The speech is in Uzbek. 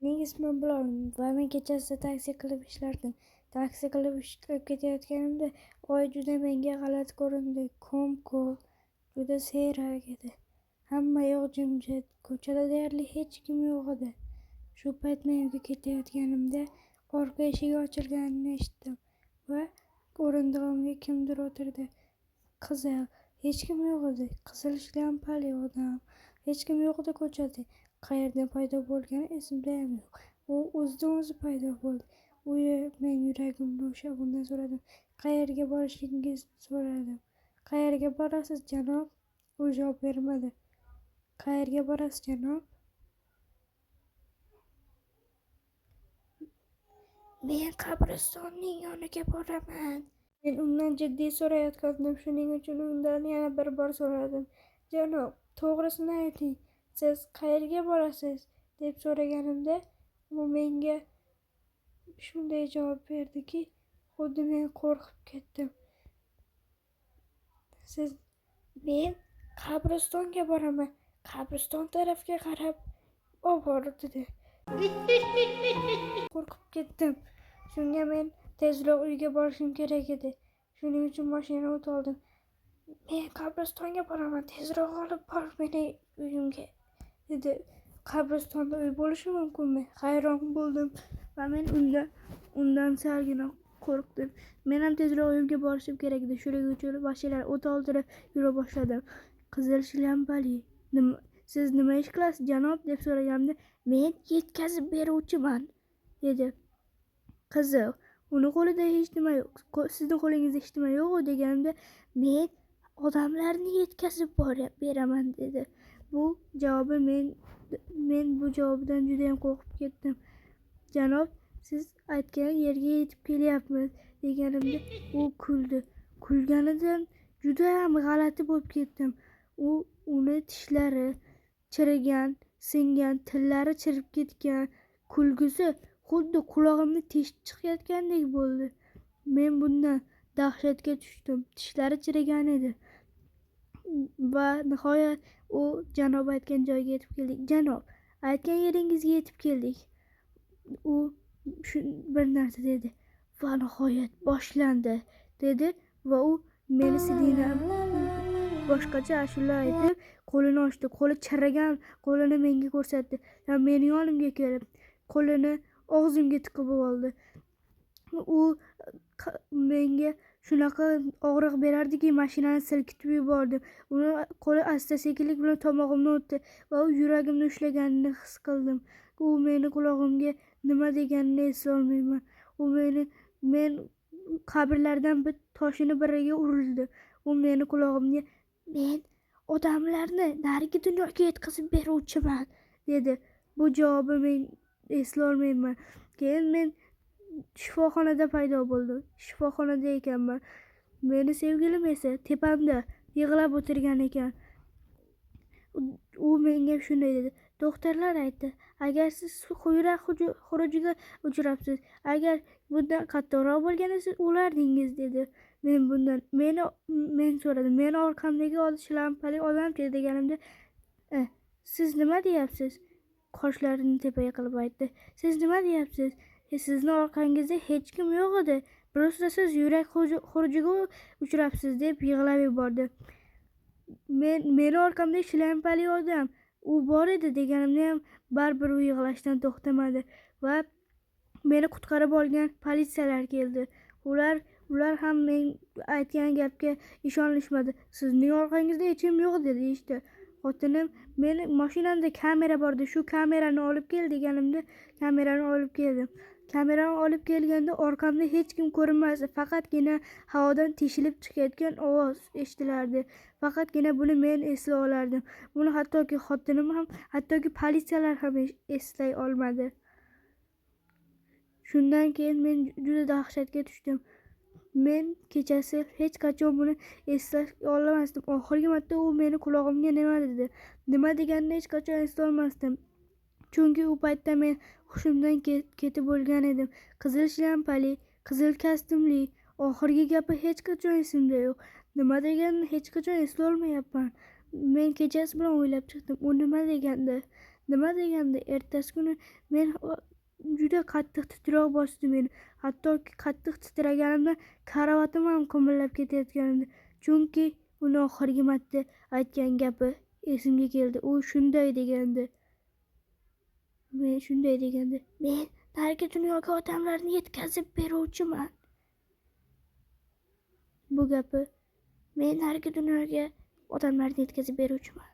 Mening ismim Bilol va men kechasi taksi qilib ishlardim. Taksi qilib ishlab ketayotganimda oy juda menga g'alati ko'rindi. Ko'm-ko'k, juda siyrak edi. Hamma yoq jimjit, ko'chada deyarli hech kim yo'q edi. Shu payt men uyga ketayotganimda orqa eshigi ochilganini eshitdim va o'rindig'imga kimdir o'tirdi. Qizil, hech kim yo'q edi. Qizil shlyampali odam. Hech kim yo'q edi ko'chada. Qayerdan paydo bo'lgani esimdayam yo'q. U o'zidan o'zi paydo bo'ldi. U men yuragimni ushlab undan so'radim. Qayerga borishingizni so'radim. Qayerga borasiz, janob? U javob bermadi. Qayerga borasiz, janob? Men qabristonning yoniga boraman. Men undan jiddiy so'rayotgandim, shuning uchun undan yana bir bor so'radim. Janob, to'g'risini ayting. Siz qayerga borasiz? Deb so'raganimda u menga shunday javob berdiki, xuddi men qo'rqib ketdim. Siz men qabristonga boraman. Qabriston tarafga qarab obor dedi. Qo'rqib ketdim. Shunga men tezroq uyga borishim kerak edi. Shuning uchun mashinani o't oldim. Men qabristonga boraman, tezroq olib bor meni uyimga, dedi. Qabristonda uy bo'lishi mumkinmi? Hayron bo'ldim va men undan salgina qo'rqdim. Men ham tezroq uyimga borishim kerak edi. Shuning uchun mashinani o't oldirib yura boshladim. Qizil shlyampali, siz nima ish qilasiz, janob? Deb so'raganimda, men yetkazib beruvchiman, dedi. Qiziq, uni qo'lida hech nima yo'q. Sizni qo'lingizda hech nima yo'q-u deganimda, men odamlarni yetkazib beraman, dedi. Bu javobi men bu javobidan juda ham qo'rqib ketdim. Janob, siz aytgan yerga yetib kelyapmiz deganimda u kuldi. Kulganidan juda ham g'alati bo'lib ketdim. U uni tishlari chirigan, singan, tillari chirib ketgan, kulgusi xuddi qulog'imni teshib chiqayotgandek bo'ldi. Men bundan dahshatga tushdim. Tishlari chirigan edi. Va nihoyat u janob aytgan joyga yetib keldik. Janob, aytgan yeringizga yetib keldik. U shu bir narsa dedi. Va nihoyat boshlandi, dedi va u meni sidina boshqacha ashula aytib qo'lini ochdi. Qo'li chirigan qo'lini menga ko'rsatdi. Va meni yonimga kelib qo'lini og'zimga tiqib oldi. U menga shunaqa og'riq berardiki, mashinani silkitib yubordim. Uni qo'li asta-sekinlik bilan tomog'imdan o'tdi va u yuragimni ushlaganini his qildim. U meni qulog'imga nima deganini eslolmayman. U men qabrlardan bir toshini biriga urildi. U meni qulog'imga, men odamlarni narigi dunyoga yetkazib beruvchiman, dedi. Bu javobi men eslolmayman. Keyin men shifoxonada paydo bo'ldim. Shifoxonada ekanman. Meni sevgilim esa tepamda yig'lab o'tirgan ekan. U menga shunday dedi. Doktorlar aytdi, agar siz yurak xurujiga uchrabsiz, agar bundan qattiqroq bo'lganda siz o'lardingiz, dedi. Men bundan men so'radim. Meni orqamdagi shlampali odam-chi deganimda, siz nima deyapsiz? Qoshlarini tepaga qilib aytdi. Siz nima deyapsiz? Sizni orqangizda hech kim yo'q edi. Prosta siz yurak xurujiga uchrabsiz, deb yig'lab yubordi. Meni orqamda shlampali odam, u bor edi deganimda ham baribir u yig'lashdan to'xtamadi va meni qutqarib olgan politsiyalar keldi. Ular ham men aytgan gapga ishonishmadi. Sizning orqangizda hech kim yo'q, dedi deyishdi. Xotinim, meni mashinamda kamera bor edi, shu kamerani olib kel deganimda kamerani olib keldim. Kamerani olib kelganda orqamda hech kim ko'rinmasdi. Faqatgina havodan teshilib chiqayotgan ovoz eshitilardi. Faqatgina buni men eslay olardim. Buni hattoki xotinim ham, hattoki politsiyalar ham eslay olmadi. Shundan keyin men juda dahshatga tushdim. Men kechasi hech qachon buni eslay olmasdim. Oxirgi marta u meni qulog'imga nima dedi? Nima deganini hech qachon eslolmasdim. Chunki u paytda men hushimdan ketib bo'lgan edim. Qizil shlampali, qizil kostyumli, oxirgi gapi hech qachon esimda yo'q. Nima deganini hech qachon eslolmayapman. Men kechasi bilan o'ylab chiqdim. U nima degandi? Nima degandi? Ertasi kuni men juda qattiq titroq bosdi meni. Hattoki qattiq titraganimdan karavotim ham qimirlab ketayotgan edi. Chunki uni oxirgi marta aytgan gapi esimga keldi. U shunday degandi. Men shunday degandi: "Men narigi dunyoga odamlarni yetkazib beruvchiman." Bu gapi, "Men narigi dunyoga odamlarni yetkazib beruvchiman."